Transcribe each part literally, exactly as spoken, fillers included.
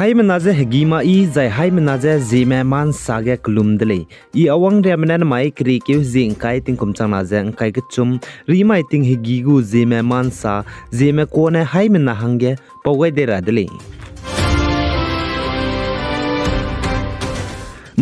Haimena ze hegî ma i, zai haimena ze Zeme ma nsa ge kelum de lei. I Awang Riame ne namai keriekeu hezie ’ngkai tingkum changna ze ’ngkai kechum, rimai ting hegî gu Zeme ma nsa, Zeme kane haimena hangge pau gai dei ra de lei.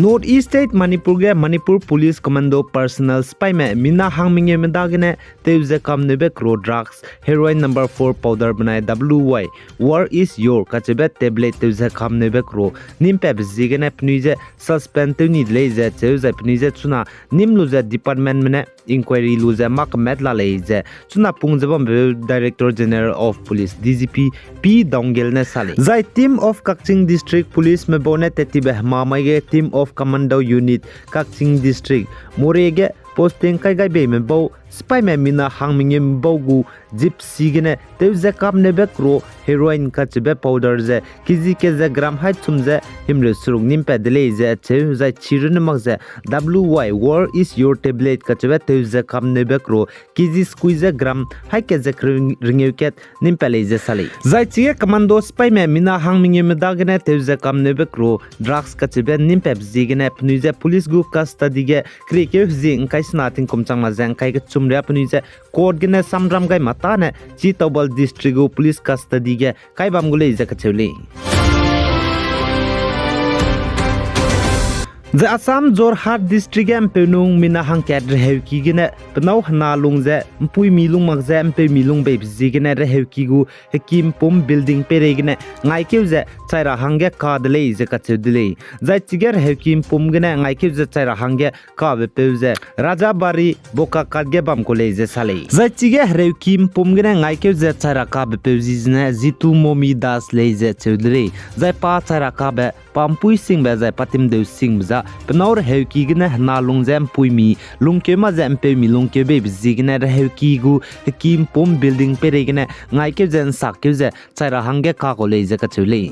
North East State Manipur ge Manipur Police Commando personnel sipaime mina hang mengeume dagene tew ze kamneube crore drugs, heroin number four powder benai W Y, War is Your kacheube tablet tew ze kamneube crore nimpatbe ziegene penui je suspend tew ni de lei ze cheu zai penui je chuna nim lu ze departmentme ne inquiry lu ze mâ kemat la lei ze chuna pung ze bambe Director General of Police, D G P, P Doungel ne sa lei. Zai Team of Kakching District Policeme bau ne tettibe hemamai ge Team of Commando Unit Kakching District, Moreh ge posting kai gai beime bau sipaime mina hang mengeume bau gu Gypsy gene tew ze kamneube crore heroin kacheube powder ze kezi ke ze gram haî chum ze himreu seruk nimpat de lei ze cheu zai chirunne mak ze W Y, War is Your tablet kacheube tew ze kamneube crore kezi sekui ze gram haî ke ze kereu ringeu kat nimpat lei ze sa lei. Zai chige commando sipaime mina hang mengeume dagene tew ze kamneube crore drugs kacheube nimpatbe ziegene penui je police gu custody ge keriekeu hezie ’ngkai sena tingkum changna ze ’ngkai kechum ria penui je court gene samram gai ma tâne Chitaobal District gu police custody ge kai bam gu lei ze kacheu lei. Zai Assam Jorhat District ge ’mpeunung mina hangkat reheuki gene penâu hena lung ze ’mpuimi lung mak ze ’mpeumi lung beibe ziegene reheuki gu hekî ’mpum building peireigene ngaikeu ze chai ra hangge ka de lei ze kacheu de lei. Zai chige reheuki ’mpum gene ngaikeu ze chai ra hangge kabepeu ze Rajabari Bokakat ge bam ku lei ze sa lei. Zai chige hereuki ’mpum gene ngaikeu ze chai ra kabepeu zi zene Jitu Momi Das lei ze cheu de lei. Zai pa chai ra kabe pa ’mpuî singbe zai pa timdeu singbe za penâu reheuki gene hena lung ze ’mpuimi lungkeu ma ze ’mpeumi lungkeu beibe ziegene reheuki gu hekî ’mpum building peireigene ngaikeu ze ’nsakkeu ze chai ra hangge ka kau lei ze kacheu lei.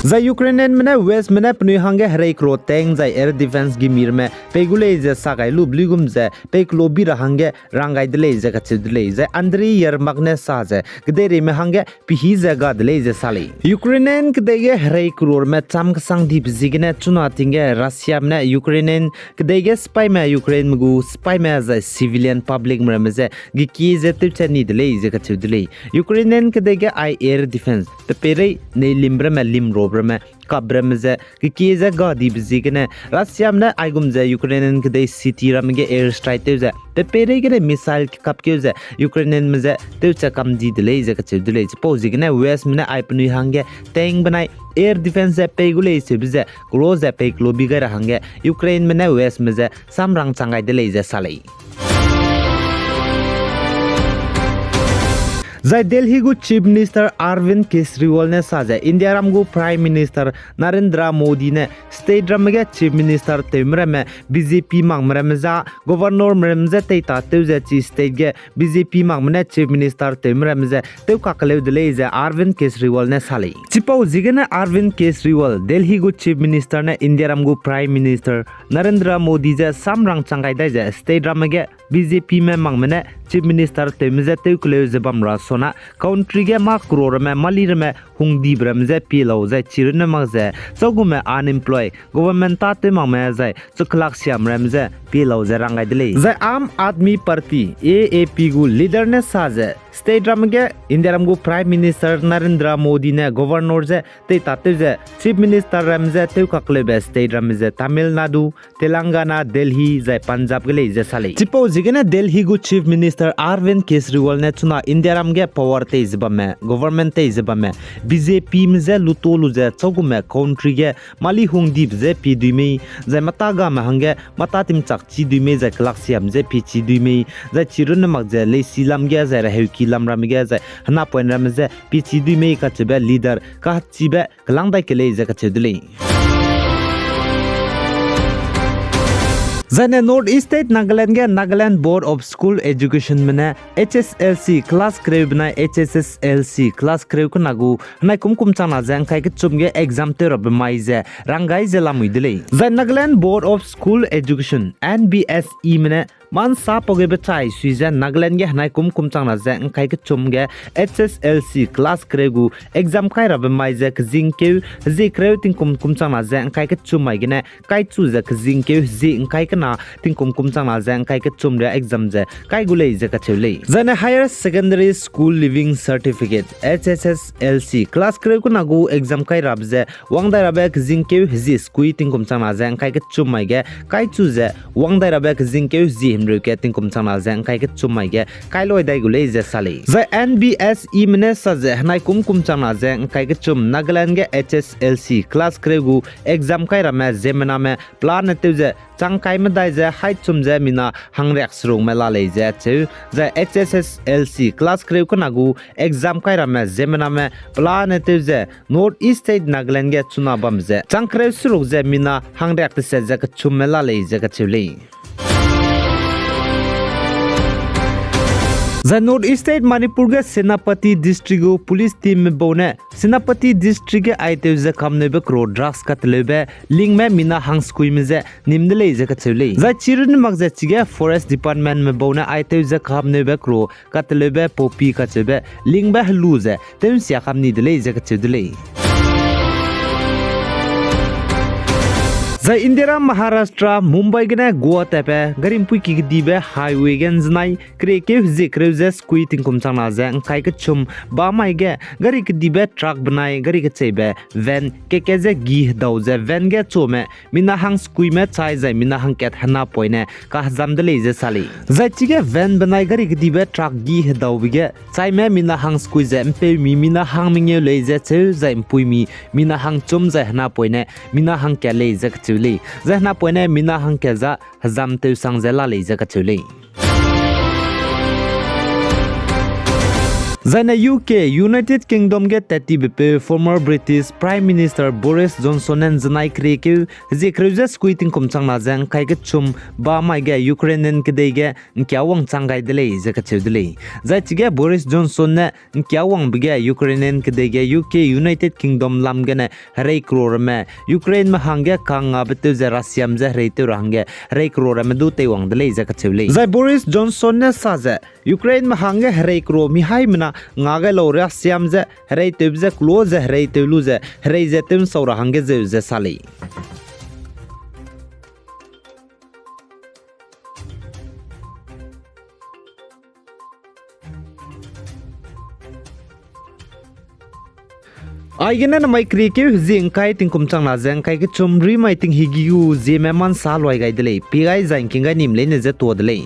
Zai Ukrainianme ne Westme ne penui hangge herei kro tank zai air defence gimi ramme pei gu lei ze sa gai lube luigum ze pei kelo bi ra hangge rang gai de lei ze kacheu de lei. Zai Andriy Yermak ne sa ze kedeireime hangge pehî ze ga de lei ze sa lei. Ukrainian kedei ge herei kro ramme cham kesang dibe ziegene chuna ting ge Russiame ne Ukrainian kedei ge sipaime Ukraineme gu sipaime zai civilian publicme ramme je gekie ze tewchat ni de lei ze kacheu de lei. Ukrainian kedei ge ai air defence pe peirei nei limbe ramme limrobe ramme kapbe ramme ze gekie ze ga dibe ziegene Russiame ne aigum ze Ukrainian kedei city ramme ge air strike tew ze pe peirei gene missile kekapkeu ze Ukrainianme je tewchat kam di de lei ze kacheu de lei. Chipau ziegene Westme ne ai penui hangge tank benai air defence ze pei gu lei seube ze kelo ze pei kelo bi gai ra hangge Ukraineme ne Westme je samrang chang gai de lei ze sa lei. Zai Delhi gu Chief Minister Arvind Kejriwal ne sa ze Indiaram gu Prime Minister Narendra Modi ne state ramme ge Chief Minister tewme ramme B J P makme ramme za Governorme ramme je teitatew ze chi state ge B J P makme ne Chief Minister tewme ramme je tew kakkeleu de lei ze Arvind Kejriwal ne sa lei. Chipau ziegene Arvind Kejriwal, Delhi gu Chief Minister ne Indiaram gu Prime Minister Narendra Modi je samrang chang gai dai ze state ramme ge B J Pme makme ne Chief Minister tewme je tewkeleu ze bam ra sona country ge mâ kro ramme mali ramme hungdibe ramme je pie lau zai chirunne mak ze chagume unemployed, government tâtew makme zai chukelaksiame ramme je pie lau ze rang gai de lei. Zai Aam Aadmi Party, A A P gu leader ne sa ze state ramme ge Indiaram gu Prime Minister Narendra Modi ne Governor je teitatew ze Chief Minister ramme je tew kakleube state ramme ze Tamil Nadu, Telangana, Delhi zai Punjab ge lei ze sa lei. Chipau ziegene Delhi gu Chief Minister Arvind Kejriwal ne chuna Indiaram ge power tei ze bamme, government tei ze bamme B J Pme je luto lu ze chagume country ge mali hungdibe je pie dui mei, zai mata game hangge mata timchak chi dui mei, zai kelaksiame je pie chi dui mei, zai chirunne mak ze leisi lam ge, zai reheuki lam ramme ge, zai henapoine ramme je pie chi dui mei kacheube leader kachibe kelang dai ke lei ze kacheu de lei. Zaine North East State Nagaland ge Nagaland Board of School Educationme ne H S L C class kereu benai H S S L C class kereu kena gu henai kum kum changna ze ngkai kechum ge exam tew rabe mai ze ranggai ze lamui de lei. Zai Nagaland Board of School Education, N B S Eme ne Mansa pau ge bechai sui ze Nagaland ge henai kum kum changna ze ngkai kechum ge H S L C class kereu gu exam kai rabe mai ze kezingkeu hezie kereu tingkum kum changna ze ngkai kechum mai gene kaichu ze kezingkeu hezie ngkai kena tingkum kum changna ze ngkai kechum ria exam ze kai gu lei ze kacheu lei. Zaine Higher Secondary School Leaving Certificate, H S S L C class kereu kena gu exam kai rabe ze wang dai rabe kezingkeu hezie sekui tingkum changna ze ngkai kechum mai ge kaichu ze wang dai rabe kezingkeu hezie himreu ge tingkum changna ze ngkai kechum mai ge kai loi dai gu lei ze sa lei. Zai N B S E me ne sa ze henai kum kum changna ze ngkai kechum Nagaland ge H S L C class kereu gu exam kai ramme ziemmename pelane tew ze chang kai medai ze haî chum ze mina hangriak serukme la lei ze cheu. Zai H S S L C class kereu kena gu exam kai ramme ziemmename pelane tew ze North East State Nagaland ge chuna bam ze chang kereu seruk ze mina hangriak teset ze kechumme la lei ze kacheu lei. Zai North East State Manipur ge Senapati District gu police teamme bau ne Senapati District ge aitew ze kamneube kero drugs kateleube lingme mina hangsekuime ze nim de lei ze kacheu lei. Zai chirunne mak ze chige Forest Departmentme bau ne aitew ze kamneube kero kateleube poppy kacheube lingbe helu ze tew nsia kam ni de lei ze kacheu de lei. Zai Indira Maharashtra Mumbai gene Goa tatbe gari mpui ki kedibe highway ge nzenai keriekeu hezie kereu ze sekui tingkum changna ze ngkai kechum ba mai ge gari kedibe truck benai gari kecheibe van keke ze gi hedau ze van ge chome mina hangsekuime chai zai mina hangkat henapoine kahezam de lei ze sa lei. Zai chige van benai gari kedibe truck gi hedaube ge chaime mina hangsekui ze mpeumi mina hang mengeu lei ze cheu zai mpuimi mina hangchum zai henapoine mina hangkat lei ze kacheu lei. Zai henapoine mina hangkat za hezam tewsang ze la lei ze kacheu lei. Zaine U K, United Kingdom ge tat tibe peu former British Prime Minister Boris Johnson ne nzenai keriekeu hezie kereu ze sekui tingkum changna ze ngkai kechum ba mai ge Ukrainian kedei ge ngkia wangchang gai de lei ze kacheu de lei. Zai chige Boris Johnson ne ngkia wangbe ge Ukrainian kedei ge U K, United Kingdom lam gene herei kero ramme Ukraineme hangge kangngabe tew ze Russiame je herei tew ra hangge herei kero ramme du teiwang de lei ze kacheu lei. Zai Boris Johnson ne sa ze Ukraineme hangge herei kero mihaimena nga gai lau Russiame je herei tewbe je kelo ze herei tew lu ze herei ze tew nsau ra hangge zeu ze sa lei. Aigene namai keriekeu hezie ngkai tingkum changna ze ngkai kechum rimai tinghigi gu zieme mansa luai gai de lei, pie gai zai ngking gai nim leine ze tuâ de lei.